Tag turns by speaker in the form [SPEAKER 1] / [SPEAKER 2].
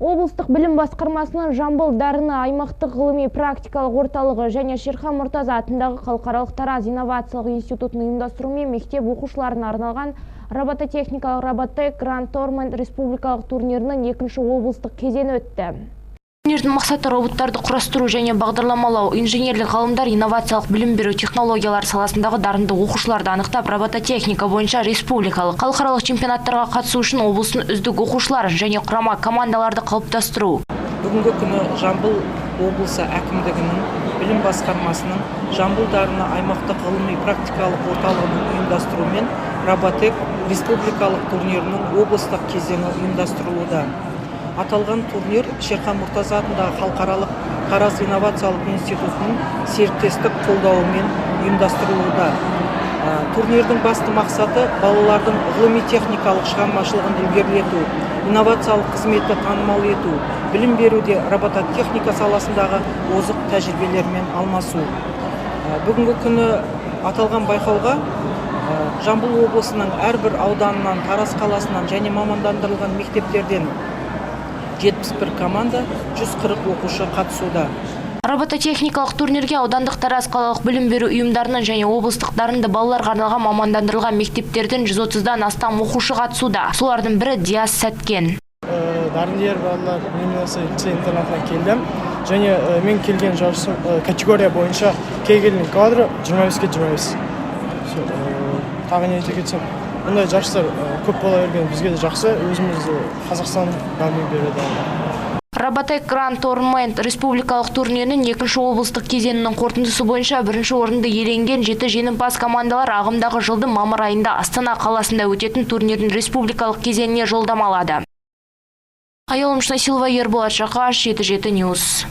[SPEAKER 1] Облыстық білім басқармасының «Жамбыл дарыны» аймақтық ғылыми практикалық орталығы және Шерхан Мұртаза атындағы Халықаралық Тараз инновациялық институтының ұйымдастыруымен мектеп оқушыларына арналған робототехникалық «Роботек Гранд Тормент» республикалық турнирінің екінші облыстық кезеңі өтті. Турнирдің мақсаты – роботтарды құрастыру және бағдарламалау, инженерлік ғылымдар, инновациялық білім беру технологиялары саласындағы дарынды оқушыларды анықтап, робототехника бойынша республикалық, халықаралық чемпионаттарға қатысу үшін облыстың үздік оқушыларын және құрама командаларды қалыптастыру.
[SPEAKER 2] Бүгінгі күні Жамбыл облысы әкімдігінің білім басқармасының «Жамбыл дарыны» аймақтық ғылыми практикалық орталығының ұйымдастыруымен «Роботек» республикалық турнирінің облыстық кезеңі ұйымдастырылуда. Аталған турнир Шерхан Мұртаза атындағы Халықаралық Тараз инновациялық институтының серіктестік қолдауымен ұйымдастырылуда. Турнирдің басты мақсаты – балалардың ғылыми техникалық шығармашылығын ілгерілету, инновациялық қызметті танымал ету, білім беруде робототехника саласындағы озық тәжірибелермен алмасу. Бүгінгі күні аталған байқауға Жамбыл облысының әрбір ауданынан, Тараз қаласынан және мамандандырылған мектептерден 71 команда, 140 оқушы қатысуда.
[SPEAKER 1] Робототехникалық турнирге аудандық, Тараз қалалық білім беру ұйымдарының және облыстық дарынды балаларға арналған мамандандырылған мектептердің 130-дан астам оқушы қатысуда. Солардың бірі – Диас Сәткен.
[SPEAKER 3] Дарындер балалар лицей интернатына келдім және мен келген жарысым категория бойынша кегельный квадро 25-ке 25. Всё, тағы не айта кетсем, бұндай жарыстар көп бола берген бізге де жақсы, өзімізді Қазақстан дами береді.
[SPEAKER 1] «Роботек Гранд Тормент» республикалық турнирінің екінші облыстық кезеңінің қорытындысы бойынша бірінші орынды иеленген жеті жеңімпаз командалар ағымдағы жылдың мамыр айында Астана қаласында өтетін турнирдің республикалық кезеңіне жолдама алады. Аяулым Шнасилова, Ерболат Жақаш, 77 Ньюс.